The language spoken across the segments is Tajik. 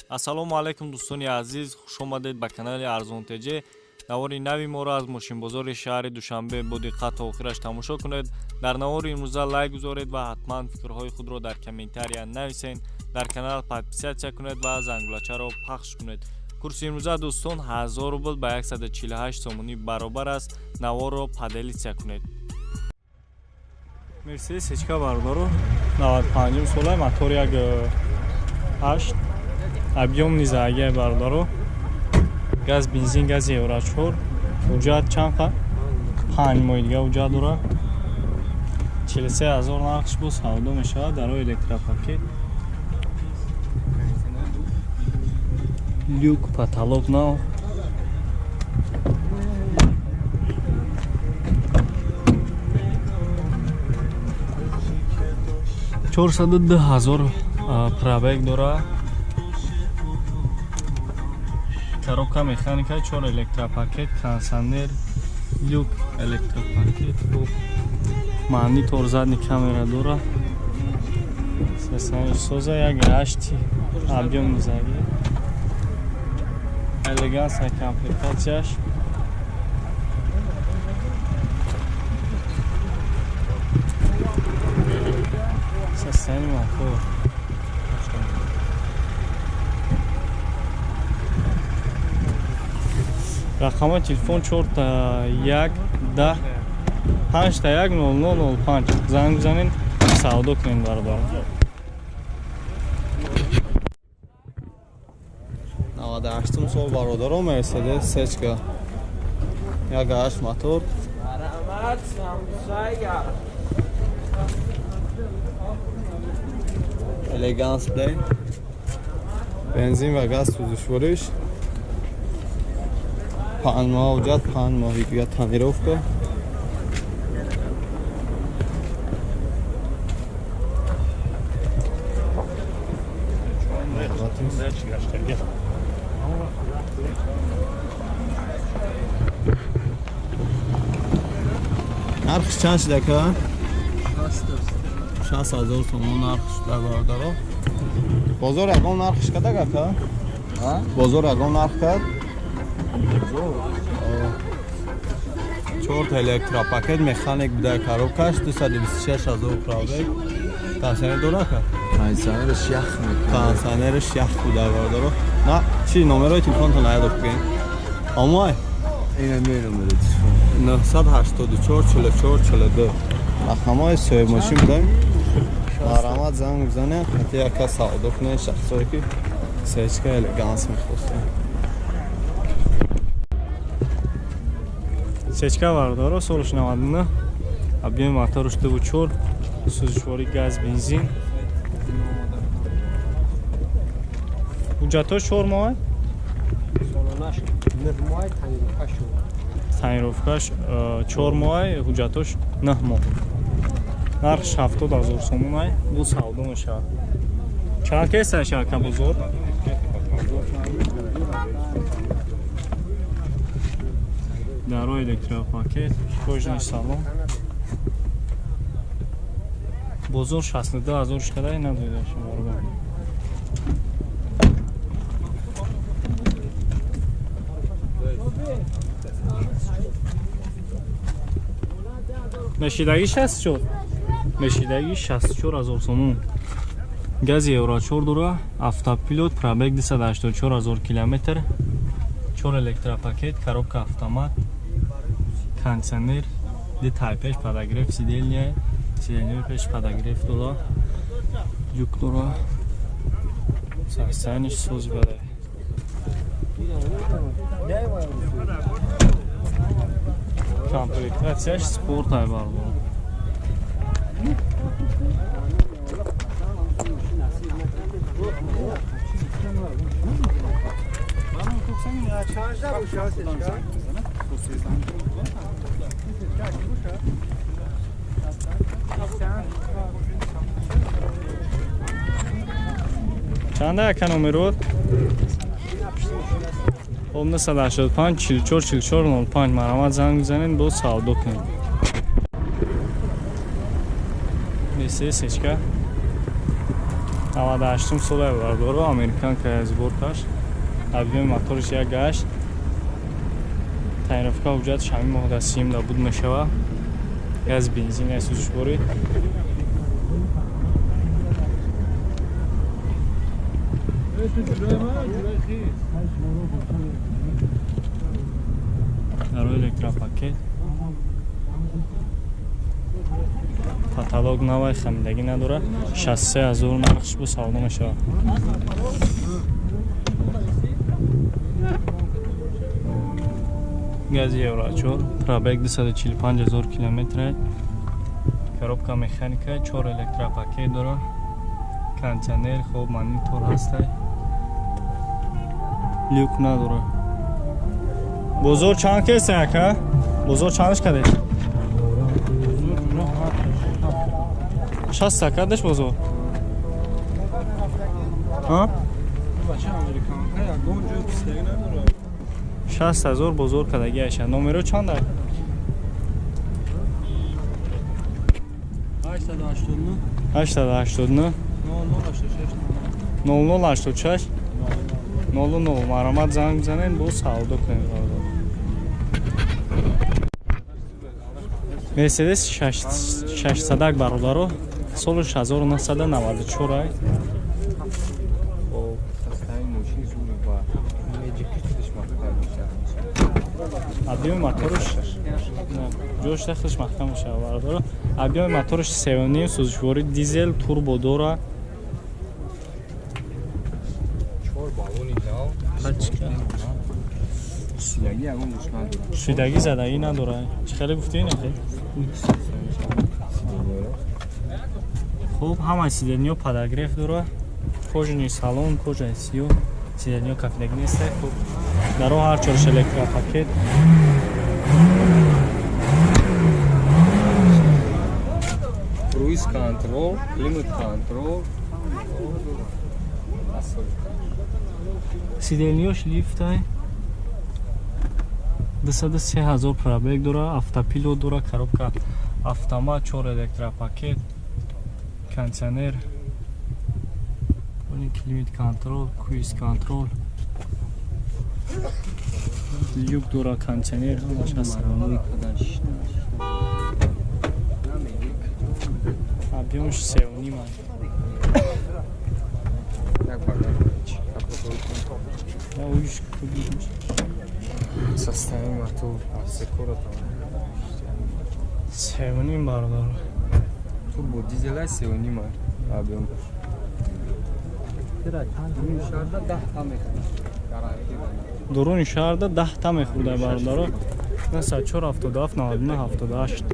Ассалому алайкум, дӯстони азиз, хушомадед ба канали Арзон ТЖ. Навори нави моро аз мошинбозори шаҳри Душанбе бо диққат то охираш тамошо кунед. Дар навори имрӯза лайк гузоред ва ҳатман фикрҳои худро дар комментария нависед. Дар канал подписаться кунед ва зангулачаро пахш кунед. Курси имрӯза, дӯстон, 1000 рубл ба 148 сомонӣ баробар аст. Наворро поделиться кунед. Мерседес Ечка, бародаро, 95 сола, мотор 1,8, объём низагия, бародаро, газ бензин, газ евро 4. Ҳуҷҷат чанд қа? 5 моҳи дига ҳуҷҷат дора. 43 000 нархш, бо савдо мешавад. Дарои электропакет, люк, потолок нав. 402 000 пробег дора. Коробка механика, чор электропакет, кондиционер, люк, электропакет, монитор, задний камера дора. Соза, 1,8, объём низаги, элегансная комплектацияш. Состояние мотор. Рақами телефон 4 1 10 5 1 0 0 05. Занг бизанед, савдо кунем, бародар. 98-ум сол, бародаро, Мерседес Сечка, 1,8 мотор. Элеганс плей, бензин ва газ. Сӯзишвориш 5 моҳ ҳуҷҷат, 5 моҳи дига тонировка. Нархш чанд шуда, ка? 60 000 сомон нарх шуда, бародаро. Бозор ягон нархш када, ака? Бозор ягон нарх кард? Чорта электропакет, механик буда коробкаш, 226 000 пробег. Кондиционер дора, ка? Кондиционерش یخ میکنه. Кондиционерш ях буда, бародаро. На чи номерои телефонтон наядо бигӯем, омай. اینم یه نمره تلفن. 984 44 42 рақамҳои соҳибмошин будем. Марҳамат, занг бизанед, ҳатто як кас савдо кунед, шахсое ки Сечка элеганс мехостем. Сечка, бародаро, солш 99, объёми моторш 2,4, сӯзишворӣ газ бензин. Ҳуҷҷатҳо 4 моҳ. Тонировкаш 4 моҳ, ҳуҷҷатош 9 моҳ. Нархш 70 000 сомонай, бу савдо мешавад. Чанд кеса шака бозор? Дарои электропакет, кожаный салон. Бозор 62 000 шкадай надоида шуморо. Мешидаги 64, мешидаги 64 000 сомон. Гази евро 4 дора, автопилот, пробег 284 000 километр, чор электропакет, коробка автомат, кондиционер, ди тай пеш подогрев сиденья, сиденьяи пеш подогрев дора, люк дора. Состояниш сози бадай. Комплектацияш спорт ай, бародаро. Чанда, ака, номерот? 985 44 44 05. Марҳамат, занг бизанед, боз савдо кунед. Мерседес Сечка 98 сола бародаро, американка сборкаш. Объёми моториш 1.8. Тонировка ҳуҷҷатш ҳамин моҳ дар сиюм да буд мешава. Газ, бензин, газ сӯзишворӣ. Дарои электропакет. Каталог навай, хамидагӣ надорад. 63 000 нархш бо савдо мешавад. Гази Евро 4, пробег 245 000 километр. Коробка механика, 4 электропакет дорад. Кондиционер, хоб, монитор ҳастай. Люк надорад. Бозор чанд кеса ака? Бозор чандаш кадед? 60 кадеш бозор? Ҳа? 60 000 бозор кадаги аша. Номеро чанд ай? 889 889 0086 0086 00. Маромад занг бизанед, боз савдо кунед. Мерседес 600 бародаро, соли 1994 ай. Объёми моторш ҷош тахташ маҳкам мешавад бародаро. Объёми моторш 3.5 сӯзишворӣ дизел турбо дора. Шидагӣ задагӣ надора. Чӣ хеле гуфтӣ ин? Хуб, ҳамаи сиденьё подогрев дора. Кожаный салон, кожаи сиёҳ, сиденьё кафидагӣ нест. Хуб, даро ҳар чорш электропакет. Круиз контрол, климат контрол. Сиденьёш лифтай. 203 000 пробег дора, автопилот дора, коробка автомат, 4 электропакет, кондиционер, климат контрол, круиз контрол, люк дора, кондиционер, ҳамаш ҳаст. Объёмш 3.5. Состояние мотор, секура там. 3.5 бародар. Турбо дизел 3.5 объем. Дуруни шаҳрда 10 та мехӯрда бародаро. 94 77 99 78.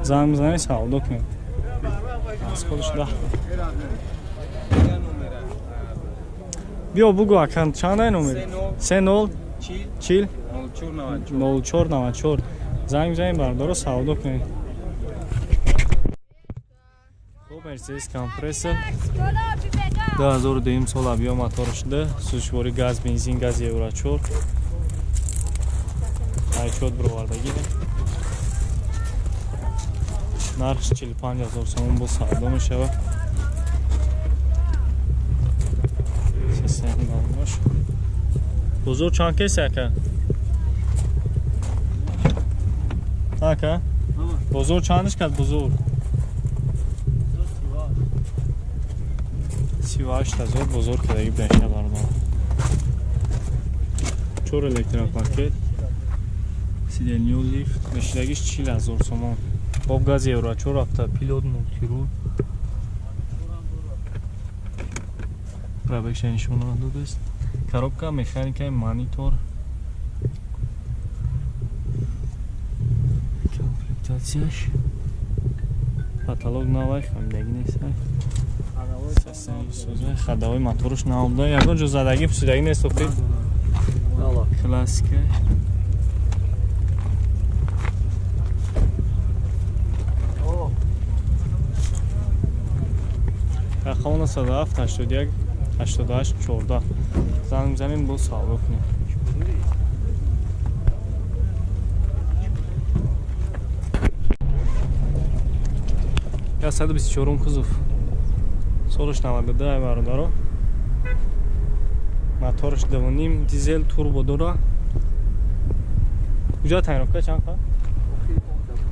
Занг бизанед, савдо кунед. Аз худаш 10. Биё бугу акан чанд ай номер? 30 40 04 94. Занг бизанед бародаро, савдо кунед. Хуб, Мерседес компрессор 2002 сол объём моторш 2, сӯзишворӣ газ, бензин, газ Евро 4. Айчот бировардагӣ. Нархш 45 000 сомон бо савдо мешавад. Бозор чанд кеса ака? Ака? Бозор чандаш кард бозор? 38 000 бозор кардагӣ беша бародар. 4 электропакет, сиденьё лифт, мешидагиш 40 000 сомон. Боб газ Евро 4 автопилот, мультирул. Пробегша нишон додааст. Коробка механика, монитор. Комплектатсияш. Каталог навай, хамидагӣ нест. Хадавои моторш наомда. Ягон ҷо задагӣ пусидагӣ нест охир. Классика. Рақам 97 81 88 14. Занг бизанем, боз савдо кунем. Я 124 кузов. Солаш 92 ай бародаро. Моторш 2.5 дизел турбо дора. Ҳуҷҷат тайинровка чанд қа?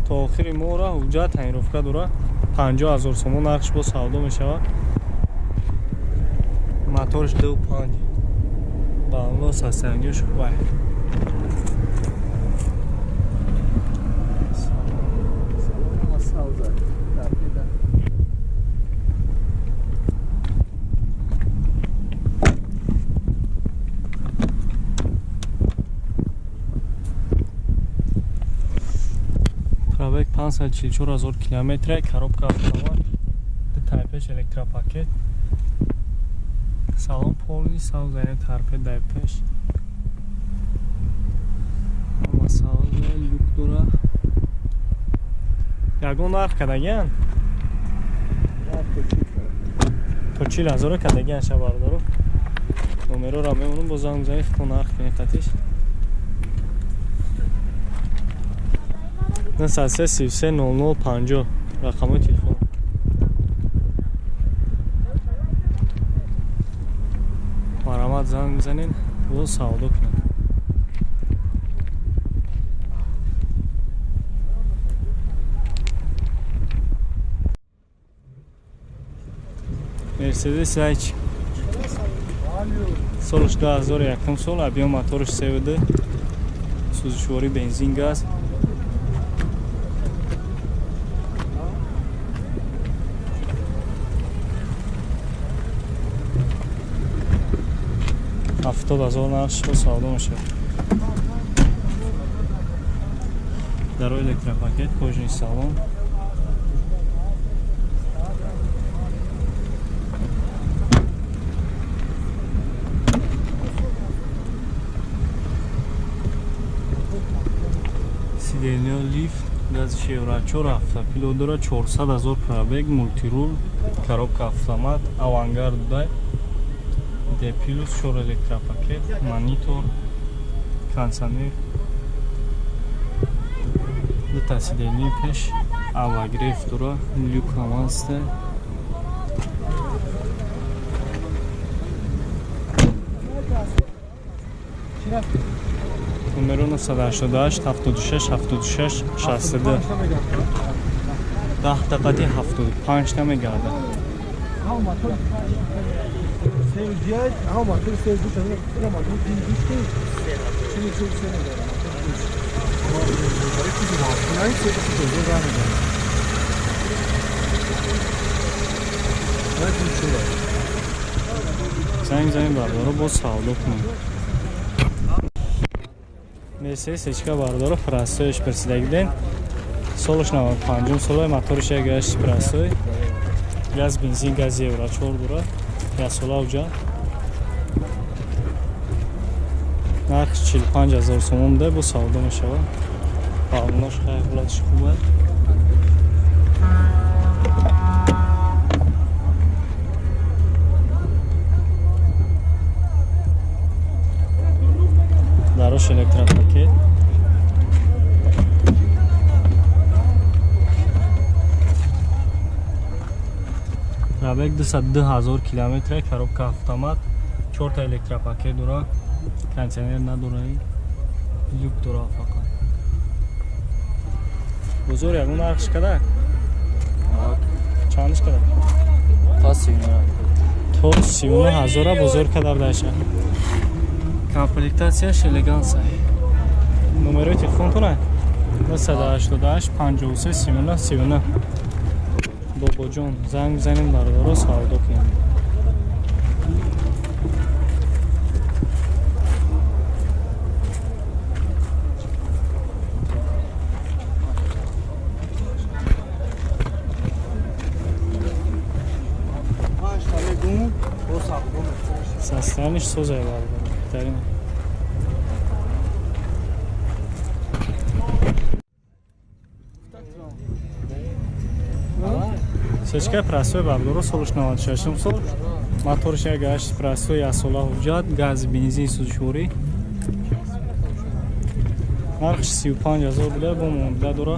То охири моҳра ҳуҷҷат тайинровка дора. 50 000 сомон нархш бо савдо мешавад. Моторш 2.5. Балло састангиш хубай. Пробег 544 000 километр, коробка автомат, ду тайпеш электропакет. Салон полный савзани тарпе дай пеш. Ама савза люк дора. Ягон нарх кадаган? То 40 000 кадаган ша бардору. Номероро мемонам, бо занг бизанед, хто нарх кунед қатиш. 903 33 00 50 рақамҳои телефон. Марҳамат занг бизанед, боз савдо кунед. Мерседес H солаш 2001 сол, объем моторш 3.2, сӯзишворӣ бензин газ. Ҳафтод ҳазор нархш бо савдо мешавад. Дарои электропакет, кожаный салон. Сиденьё лифт, гази шеврачор, автопилот дора, 400 000 пробег, мультирул, коробка автомат, авангард дай. D плюс, 4 электропакет, монитор, кондиционер, дута сиденьи пеш, авагреф дора, люк ҳам ҳаста. Номеро 988 76 76 62. 10 дақиқаи 75 та мегардад. Занг занг бардоро боз савдо кунем. Мерседес Эчка бардоро простойш пурсидагиден. Солаш 95 солай, моторш 1.8 простой. Газ бензин, газ евро 4 дора. Ясола уҷа. Нарх 45 000 сомон буда, бо савдо мешавад. Баллонаш хай ҳолатиш хуб аст. Дарош электропакет. Пробег 202 000 километр, коробка автомат, 4 та электропакет дора, кондиционер надора, люк дора фақат. Бозор ягон нархш када? Чандиш када? То 39. То 39 000 бозор кадар даша. Комплектацияш элеганса. Номерои телефонтона 988 53 39 39. Бобоҷон, занг бизанем бародаро, савдо кунем. Состояниш созай бародаро, беҳтарин. Сечка простой бардоро, солаш 96 сол, моторш 1.8 простой, ясола ҳуҷҷат, газ бензин сӯзишворӣ. Нархш 35 000 буда, бо муомила дора.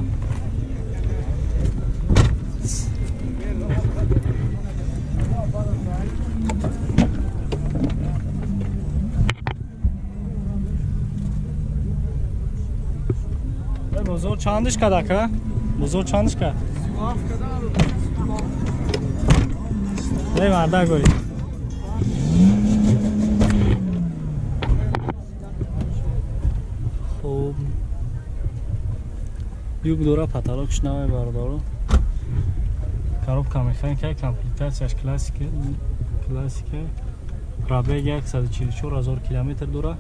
Бозор чандиш кад ака? Бозор чандиш кад? Эй марда гори. Хуб. Юг дора потолокш наве бародаро. Коробка механика, комплектацияш классика, классика. Пробег 144 000 километр дора.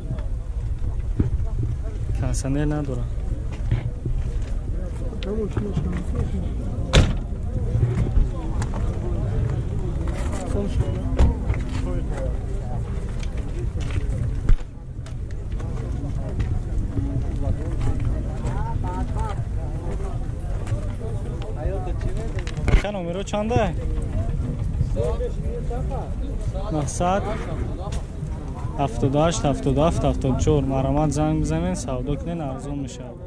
Кондиционер надора. Ака номеро чанда? 978 77 74. Марҳамат занг бизанед, савдо кунед, арзон мешавад.